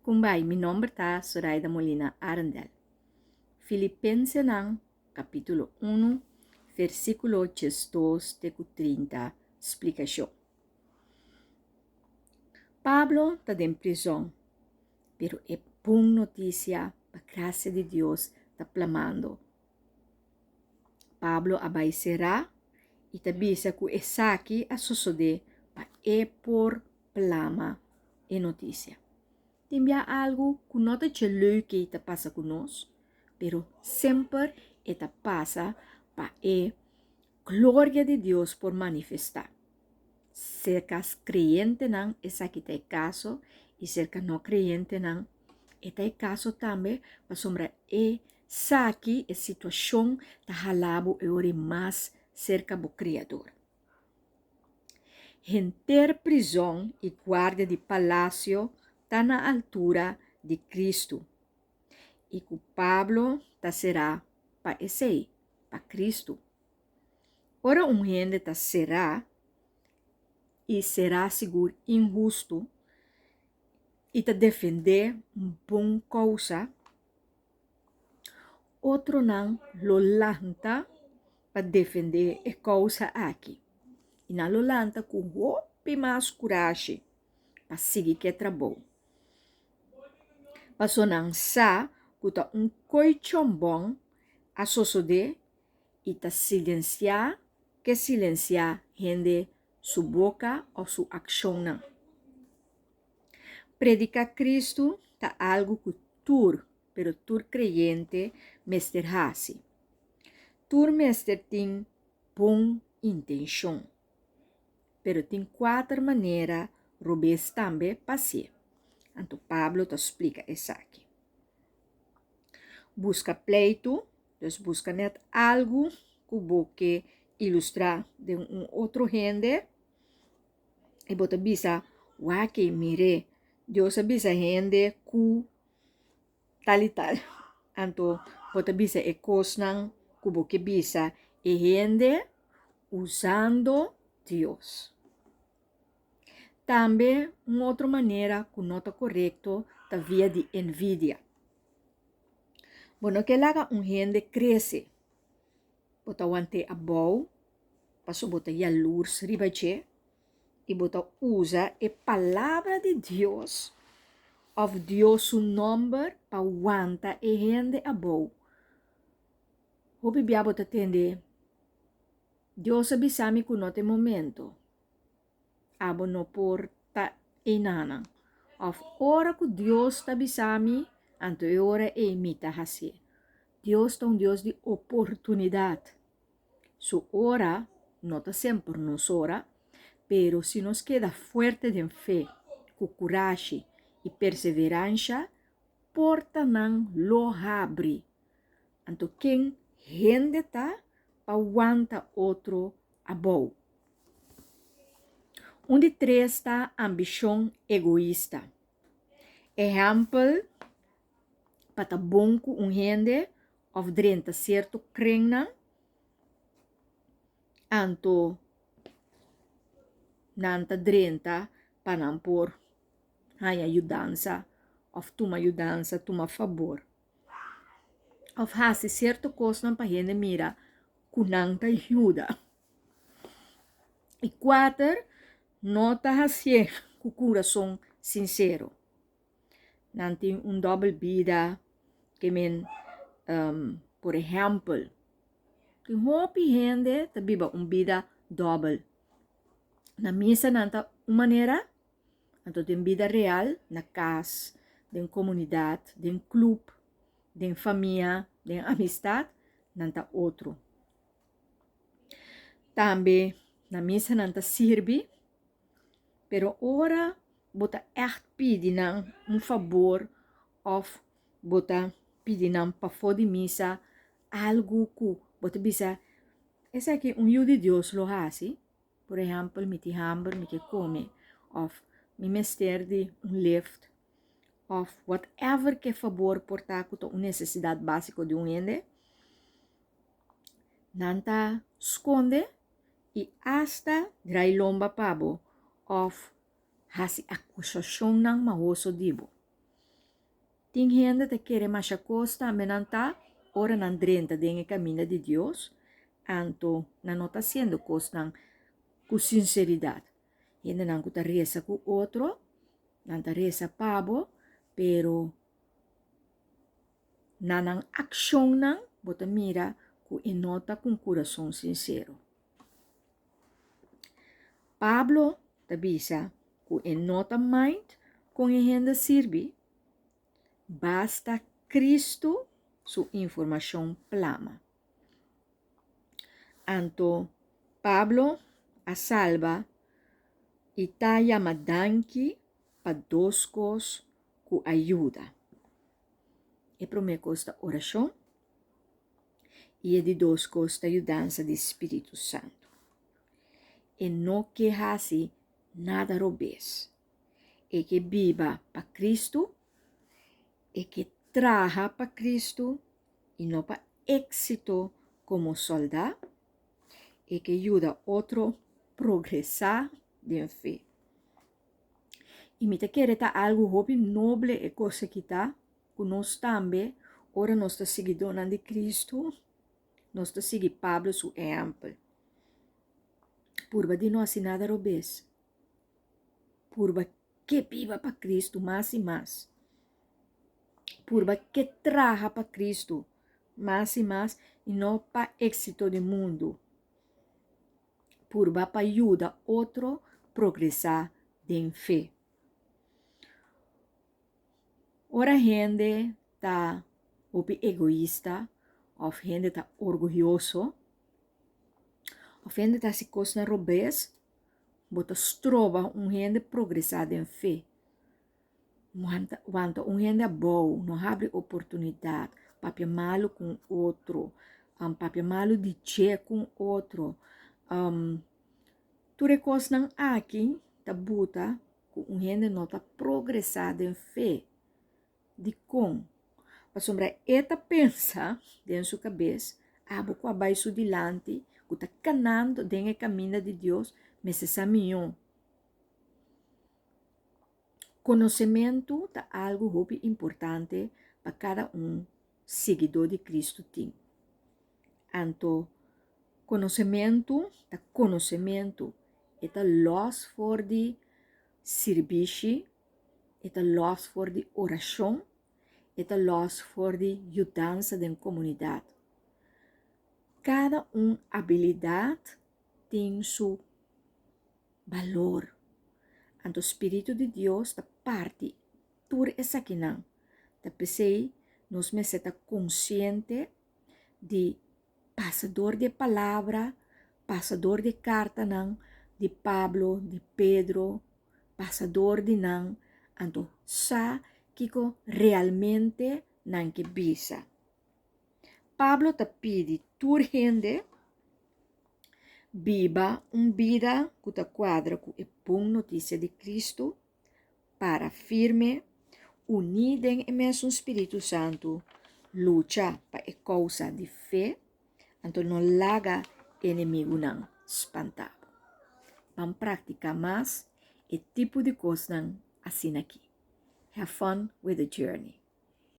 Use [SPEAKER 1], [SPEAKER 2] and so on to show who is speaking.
[SPEAKER 1] Kumbai, mi nomber ta Soraida Molina Arendel. Filipensenan kapítulo 1, versíkulo 12 te ku 30, splikashon. Pablo ta den prizòn, pero e bon notisia pa grasia di Dios ta plamando. Pablo a bai será i ta bisa ku esaki a sosodé pa e por plama e notisia. Tin bia algu ku no ta dje leuk ei ta pasa ku nos, pero semper e ta pasa pa e gloria di Dios por manifestá. Serka kreyentenan esaki ta e kaso i serka no kreyentenan e ta e kaso tambe pasobra e saki, e situashon ta hala bo e ora ei mas serka bo Kriador. Henter prizòn i guardia di palasio ta na altura di Kristu, i ku Pablo ta será pa esei, pa Kristu. Ora un hende ta será, i será sigur inhustu, i ta defendé un bon kousa, Otronan lo lanta pa defendé e kousa aki, i nan lo lanta ku hopi mas kurashi pa sigui ku e trabou, pasobra nan sa ku ta un koichòmbòn a sosodé i ta silensiá ke silensiá hende su boka òf su akshonnan. Prediká Kristu ta algu ku tur, pero tur kreyente mester hasi. Tur mester tin bon intenshon. Pero tin kuater manera robes tambe pa hasié. Anto Pablo ta splika esaki. Buska pleitu, dus buska nèt algu ku bo ke ilustrá den un otro hende. I bo ta bisa, Wak ei, mir'é, Dios a bisa hende ku tal i tal. Anto bo ta bisa e kosnan ku bo ke bisa e hende usando Dios. Tambe un otro manera ku no ta korekto ta via di envidia. Bo no ke laga un hende krese. Bo ta want'é abou pasobra bo ta yalurs riba dje i bo ta usa e Palabra di Dios òf Dios su nòmber pa wanta e hende abou. Hopi bia bo ta tende, Dios a bisa mi ku no ta e momento. Abo no por ta einanan. Òf ora ku Dios ta bisa mi, anto e ora ei mi ta hasié. Dios ta un Dios di oportunidat. Su ora no ta semper nos ora, pero si nos keda fuerte den fe, ku kurashi i perseveransha, portanan lo habri. Anto ken hende ta pa wanta otro abou? Un di tres ta ambishon egoista. Ehèmpel, pa ta bon ku un hende òf drenta sierto krennan, anto nan ta drenta pa nan por haña yudansa òf tuma yudansa, tuma fabor. Òf hasi sierto kosnan pa hende mira ku nan ta yuda. I kuater, no ta hasié ku kurason sinsero. Nan tin un dòbel bida ke men por ehèmpel tin hopi hende ta biba un bida dòbel. Na misa nan ta un manera, anto den bida real na kas, den komunidat, den klup, den famia, den amistat nan ta otro. Tambe na misa nan ta sirbi, pero ora bo ta ègt pidi nan un fabor òf bo ta pidi nan pafó di misa algu ku bo ta bisa esaki un yu di Dios lo hasi, por ehèmpel mi tin hamber mi ke kome òf mi mester di un lift òf whatever ke fabor por ta ku ta un nesesidat básiko di un hende. Nan ta skonde i asta drai lomba pa bo òf hasi akusashonnan mahoso di bo. Tin hende ta kere masha kos tambe nan ta ora nan drenta den e kaminda di Dios, anto nan no ta hasiendo kosnan ku sinseridat. Hendenan ku ta resa ku otro, nan ta resa pa bo, pero na nan akshonnan bo ta mira ku e no ta ku un kurason sinsero. Pablo ta bisa ku e no ta mind kon e hende sirbi, basta Kristu su informashon plama. Anto Pablo a salba i ta yama danki pa dos kos ku a yuda. E promé kos ta orashon i e di dos kos ta yudansa di spiritu santu. E no ke hasi nada robes. E ke biba pa Kristu, e ke traha pa Kristu i no pa éksito komo sòldá. E ke yuda otro progresá den fe. I mi ta kere ta algu hopi noble e kos aki ta, ku nos tambe, ora nos ta siguidónan di Kristu, nos ta sigui Pablo su ehèmpel. Purba di no hasi nada robes. Purba ke biba pa Kristu mas i mas. Purba ke traha pa Kristu mas i mas i no pa éksito di mundu. Purba pa yuda otro progresá den fe. Ora hende ta hopi egoista òf hende ta orguyoso òf hende ta hasi kosnan robes, bo ta stroba un hende progresá den fe. Wanta, wanta un hende abou, no habri oportunidat, papia malu ku un otro, papia malu di dje ku un otro. Tur e kosnan aki ta buta ku un hende no ta progresá den fe. Dikon? Pasobra e ta pensa den su kabes, abo ku a bai su dilanti, ku ta kanando den e kaminda di Dios, mester sa mihó. Konosementu ta algu hopi importante pa kada un siguidó di Kristu tin. Anto, konosementu ta konosementu, e ta lòs for di sirbishi, e ta lòs for di orashon, e ta lòs for di yudansa den komunidat. Kada un abilidat tin su balor. Anto spiritu di Dios ta parti tur esakinan. Ta p'esei nos mester ta konsiente di pasa dor di e palabra, pasa dor di e kartanan di Pablo, di Pedro, pasa dor di nan, anto sa kiko realmente nan ke bisa. Pablo ta pidi tur hende biba un bida ku ta kuadra ku e bon notisia di Kristu, para firme, uní den e mesun spiritu santu, lucha pa e kousa di fe, anto no laga enemigunan spantá bo. Ban praktiká mas e tipo di kosnan asin'akí. Have fun with the journey!